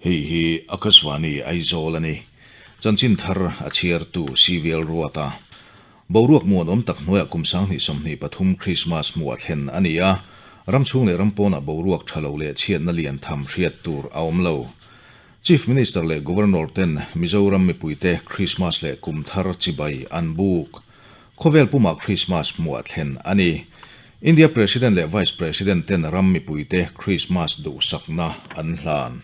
Hei hi Akashvani Aizawl a ni. Chanchin thar a chhiartu CVL Ruata. Boruak muanawm tak hnuaiah kum 2023 Krismas hmuh a thlen a ni a, ram chhung leh ram pawnah boruak tha lo leh chhiatna lian tham hriat tur a awm lo. Chief Minister leh Governor ten Mizoram mipuite Krismas leh kum thar chibai an buk. Khawvel pumah Krismas hmuh a thlen a ni. India President leh Vice President ten ram mipuite Krismas duhsakna an hlan.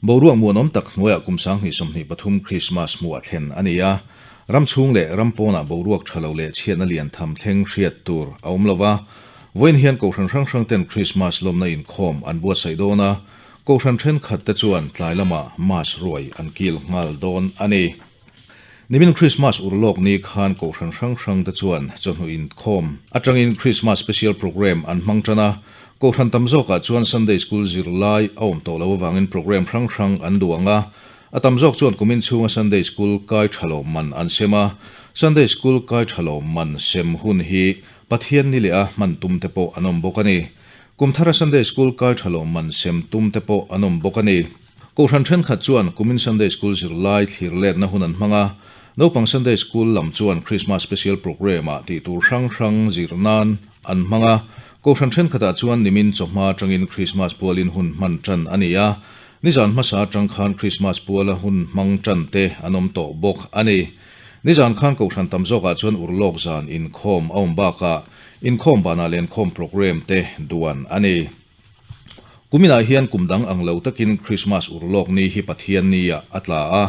Boruak muanawm tak hnuaiah kum 2023 Krismas hmuh a thlen a ni a. Ram chhung leh ram pawnah boruak tha lo leh chhiatna lian tham thleng hriat tur a awm lo va. Vawiin hian Kohhran hrang hrang ten Krismas lawmna inkhawm an buatsaih dawn a, Kohhran thenkhat te chuan tlai lamah Mass ruai an kil nghal dawn a ni. Nimin Krismas urlawk ni khan Kohhran hrang hrang te chuan chawhnu inkhawm atangin Krismas Special Programme an hmang tan a, Kohhran tam zawkah chuan Sunday School zirlai a awm tawh lo avangin programme hrang hrang an duang a, a tam zawk chuan kumin chhunga Sunday School kai tha lo man an sem a, Sunday School kai tha lo man sem hun hi Pathian ni leh a hman tum te pawh an awm bawk a ni. Kum thara Sunday School kai tha lo man sem tum te pawh an awm bawk a ni. Kohhran thenkhat chuan kumin Sunday School zirlai thlir letna hun an hmang a, naupang Sunday School lam chuan Christmas Special Programme-ah tih tur hrang hrang zir nan an hmang a, Kohhran thenkhatah chuan nimin chawhma atangin Christmas pualin hun hman tan a ni a, nizan hmasa atang khan Christmas puala hun hmang tan te an awm tawh bawk a ni. Nizan khan Kohhran tam zawkah chuan urlawk zan inkhawm a awm bakah inkhawm banah lenkhawm programme te duan a ni. Kuminah hian kum dang ang lo takin Krismas urlawk ni hi Pathian ni-ah a tla a.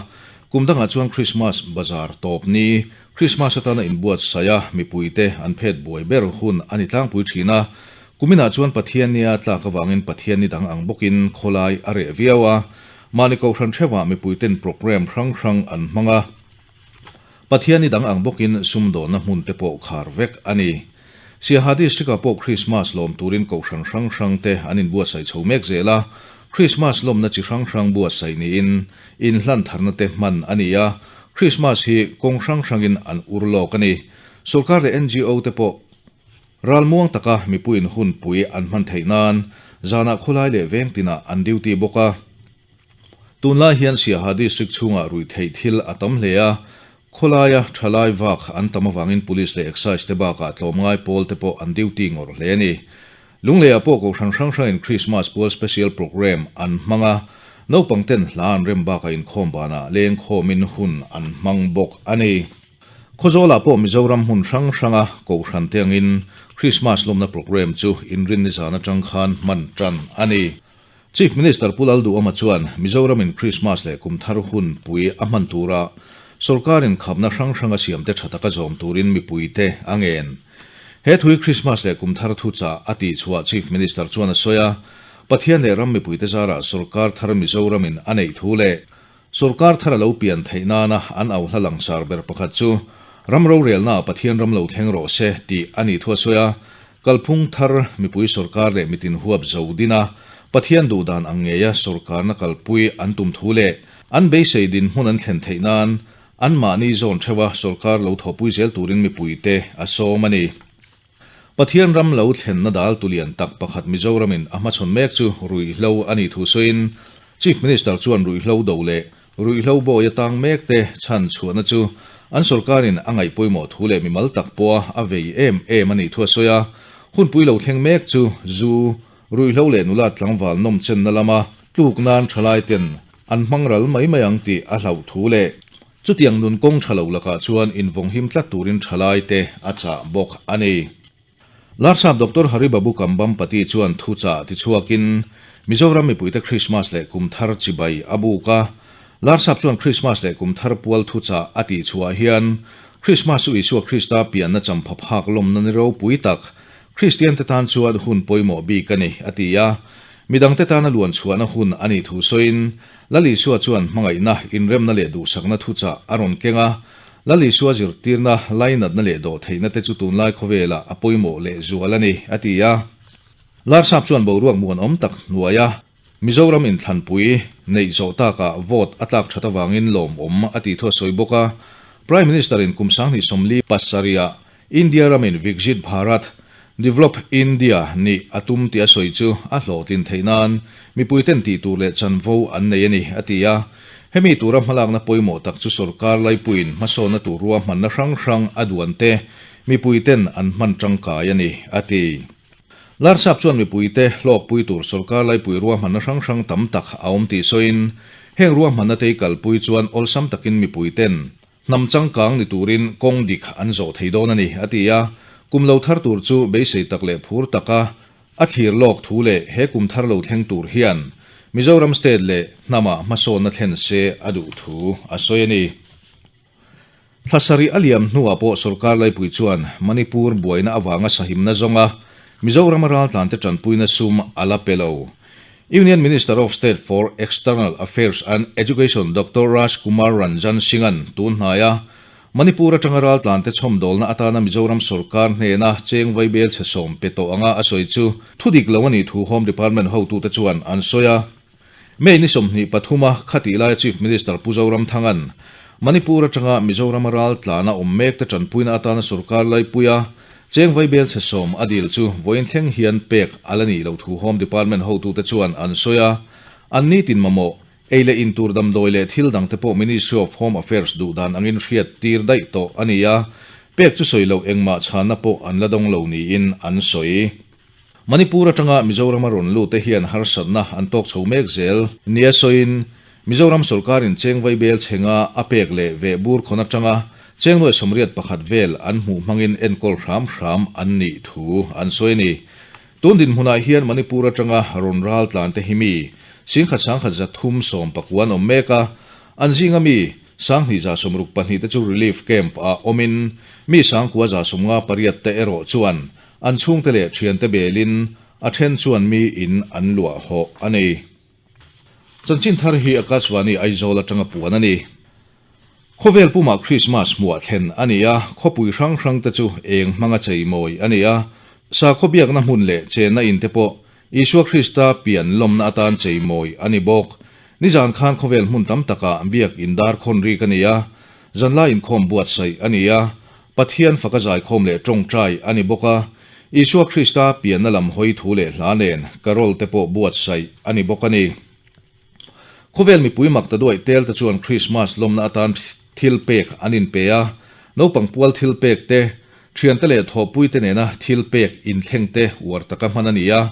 Kum dangah chuan Krismas bazar tawp ni, Krismas atana inbuatsaih a, mipuite an phet buai ber hun a ni tlangpui thin a. Kuminah chuan Pathian nia tlak avangin Pathian ni dang ang bawkin khawlai a reh viau a. Mahni kohhran theuhah mipuiten programme hrang hrang an hmang a. Pathian ni dang ang bawkin sumdawnna hmun te pawh khar vek a ni. Siaha District-ah pawh Krismas lawm turin kohhran hrang hrang te an inbuatsaih chho mek zel a, Krismas lawmna chi hrang hrang buatsaih niin inhlan tharna te hman a ni a, Krismas hi kawng hrang hrangin an ur lawk a ni. Sorkar leh NGO te pawh ralmuang taka mipuiin hunpui an hman theih nan zanah khawlai leh veng tinah an duty bawk a. Tunlai hian Siaha District chhungah ruihtheih thil a tam hle a, khawlaia thalai vak an tam avangin Police leh Excise te bakah tlawmngai pawl te pawh an duty ngawrh hle a ni. Lungleiah pawh Kohhran hrang hrangin Christmas pual special programme an hmang a, naupang ten hla an rem bakah inkhawm banah lengkhawmin hun an hmang bawk a ni. Khawzawlah pawh Mizoram hmun hrang hranga Kohhran te angin Christmas lawmna programme chu inrinni zan atang khan hman tan a ni. Chief Minister Pu Lalduhawma chuan Mizoramin Krismas leh kum thar hun pui a hman tura sorkarin khapna hrang hrang a siamte tha taka zawm turin mipuite a ngen. He thui Krismas leh kum thar thuchah a tihchhuah Chief Minister chuan a sawi a, Pathian leh ram mipuite zarah sorkar thar Mizoramin a neih thu leh sorkar thar a lo pian theih nana an auhla langsar ber pakhat chu ram rorelnaah Pathian ram lo thleng rawh se tih a nih thu a sawi a, Kalphung thar mipui sorkar leh mitin huap zo din a, Pathian duhdan ang ngeia sorkarna kalpui an tum thu leh an beisei dinhmun an thlen theih nan anmahni zawn theuha sorkar lo thawhpui zel turin mipuite a sawm a ni. Pathian ram lo thlenna dal tulian tak pakhat Mizoramin a hmachhawn mek chu ruihhlo a nih thu sawiin Chief Minister chuan ruihhlo do leh Ruihhlo bawi atang mekte chhan chhuahna chu an sorkarin a ngaih pawimawh thu leh mimal tak pawha a vei em em a nih thu a sawi a. Hunpui lo thleng mek chu zu, ruihhlo leh nula tlangval nawm chenna lama tluk nan thalaiten an hmang ral mai mai ang tih a hlauh thu leh chutiang nun kawng tha lo lakah chuan invawng him tlat turin thalaite a chah bawk a ni. Larsap Doctor Hari Babu Kambhampati chuan thuchah tichhuakin Mizoram mipuite Krismas leh kum thar chibai a buk a. Larsap chuan Krismas leh kum thar pual thuchah a tihchhuah hian Krismas chu Isua Krista pianna champha phak lawmna ni ropui tak, Kristiante tan chuan hun pawimawh bik a ni, a ti a. Midangte tana luan chhuahna hun a nih thu sawiin Lal Isua chuan hmangaihna, inremna leh duhsakna thuchah a rawn keng a. Lal Isua zirtirna, lainatna leh dawhtheihna te chu tunlai khawvelah a pawimawh leh zual a ni, a ti a. Larsap chuan boruak muanawm tak hnuaia Mizoram inthlanpui neih zawh takah vote a tlak that avangin lawmawm a tih thu a sawi bawk a. Prime Minister-in kum 2047 ah India ramin Viksit Bharat, Develop India nih a tum tih a sawi chu a hlawhtlin theih nan mipuiten tih tur leh chanvo an nei a ni, a ti a. Hemi tura hmalakna pawimawh tak chu sorkar laipuiin hmasawnna tur ruahmanna hrang hrang a duan te mipuiten an hman tangkai a ni, a ti. Larsap chuan mipuite hlawkpui tur sorkar laipui ruahmanna hrang hrang tam tak a awm tih sawiin, heng ruahmanna te i kalpui chuan awlsam takin mipuiten hnam changkang ni turin kawng dik an zawh thei dawn a ni, a ti a. Kum lo thar tur chu beisei tak leh phur taka a thlir lawk thu leh he kum thar lo thleng tur hian Mizoram state leh hnamah hmasawnna thlen se a duh thu a sawi a ni. Thla sarih a liam hnuah pawh sorkar laipui chuan Manipur buaina avanga sahimna zawnga Mizorama raltlante tanpuina sum a la pe lo. Union Minister of State for External Affairs and Education Doctor Raj Kumar Ranjan Singh-a'n tun hnaia Manipur atanga raltlante chhawmdawlna atana Mizoram sorkar hnena cheng vaibel chhe sawm pe tawh anga a sawi chu thudik lo a nih thu Home Department hotute chuan an sawi a. May ni 23 a khatih laia Chief Minister Pu Zoramthanga'n Manipur atanga Mizorama ral tlana awm mek te tanpuina atana sorkar laipuia cheng vaibel chhe sawm a dil chu vawiin thleng hian pek a la nih loh thu Home Department hotute chuan an sawi a. An nitin mamawh, ei leh in tur damdawi leh thil dangte pawh Ministry of Home Affairs duh dan angin hriat tir daih tawh a ni a, pek chu sawi loh engmah chhanna pawh an la dawng lo niin an sawi. Manipur atanga Mizorama rawn lut te hian harsatna an tawk chho mek zel nia sawiin, Mizoram sorkarin cheng vaibel chhenga a pek leh veh bur khawn atanga cheng nuai 81 vel an hmuh hmangin enkawl hram hram an nih thu an sawi a ni. Tun dinhmunah hian Manipur atanga rawn ral tlan te hi mi singkhat sangkhat 319 an awm mek a, an zinga mi 2162 te chu relief camp ah awmin mi 9158 te erawh chuan An chhungte leh thiante belin a then chuan mi in an luah hawh a ni. Chanchin thar hi Akashvani Aizawl atanga puan a ni. Khawvel pumah Krismas hmuah thlen a ni a, khawpui hrang hrangte chu eng hmanga cheimawi a ni a. Sakhaw biakna hmun leh chenna in te pawh Isua Krista pian lawmna atan cheimawi a ni bawk. Nizan khan khawvel hmun tam takah biak in dar khawn rik a ni a, zanlai inkhawm buatsaih a ni a, Pathian faka zaikhawm leh tawngtai a ni bawk a, Isua Krista pianna lam hawi thu leh hla nen carol te pawh buatsaih a ni bawk a ni. Khawvel mipui mak ta duaih tel te chuan Krismas lawmna atan thil pek an inpe a, naupang pual thil pek te, thiante leh thawhpui te nena thil pek inthleng te uar taka hman a ni a,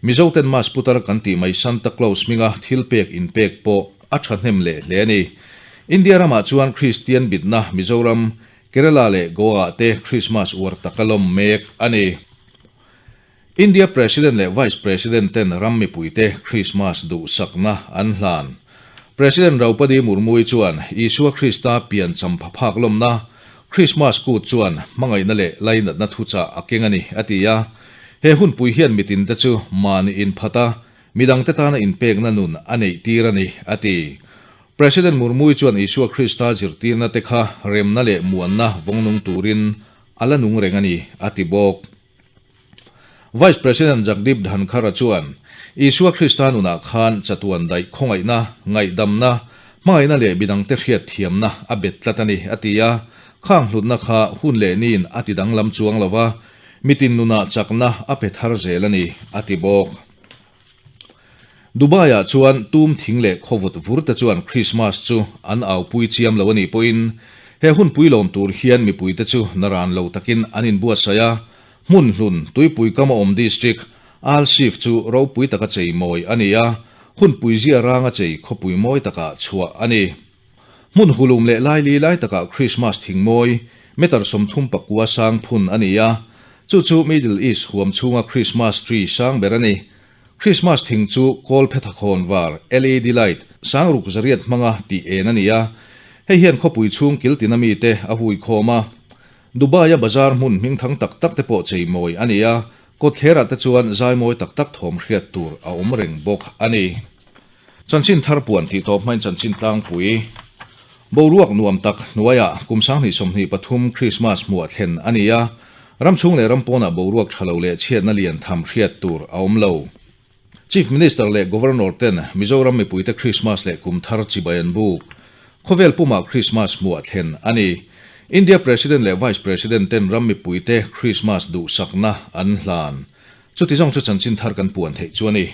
Mizoten Mas putar kan tih mai Santa Claus hminga thil pek inpek pawh a thahnem leh hle a ni. India ramah chuan Kristian bitna Mizoram Kerala leh Goa-ah te Krismas uar tak a lawm mek a ni. India President leh Vice President ten ram mipuite Krismas duhsakna an hlan. President Draupadi Murmu-i chuan Isua Krista pian champha phak lawmna Krismas kut chuan hmangaihna leh lainatna thuchah a keng a ni, a ti a. He hunpui hian mitinte chu mahni inphat a, midangte tana inpekna nun a neihtir a ni, a ti. President Murmu-i chuan Isua Krista zirtirna te kha remna leh muanna vawng nung turin a la nung reng a ni, a ti bawk. Vice President Jagdeep Dhankhar-a chuan Isua Krista nunah khan chatuan daih khawngaihna, ngaihdamna, hmangaihna leh midangte hriatthiamna a bet tlat a ni, a ti a. Khang hlutna kha hun leh niin a ti danglam chuang lo va, mitin nunah chakna a pe thar zel a ni, a ti bawk. Dubai-ah chuan tum thing leh khawvut vur te chuan Krismas chu an aupui chiam lo a nih pawhin he hunpui lawm tur hian mipuite chu naran lo takin an inbuatsaih a, hmun hlun tuipui kam a awm district Al Seef chu ropui taka chei mawi a ni a, hunpui zia ranga chei khawpui mawi takah chhuah a ni. Hmun hulum leh laili lai takah Krismas thing mawi meter 39 sang phun a ni a, chu chu Middle East huam chhunga Krismas tree sang ber a ni. Krismas thing chu kawl phetha khawn var, LED light, sang ruk zariat hmanga tih en a ni a, hei hian khawpui chhung kiltina mite a hui khawm a. Dubai-a bazar hmun hmingthang tak tak te pawh chei mawi a ni a, kawtthlerah te chuan zai mawi tak tak thawm hriat tur a awm reng bawk a ni. Chanchin thar puan tih tawp hmain chanchin tlangpui boruak nuam tak hnuaiah kum 2023 Krismas hmuah thlen a ni a, ram chhung leh ram pawnah boruak tha lo leh chhiatna lian tham hriat tur a awm lo. Chief Minister leh Governor ten Mizoram mipuite Krismas leh kum thar chibai an buk. Khawvel pumah Krismas hmuah thlen a ni. India President leh Vice President ten ram mipuite Krismas duhsakna an hlan. Chuti zawng chu chanchin thar kan puan theih chu a ni.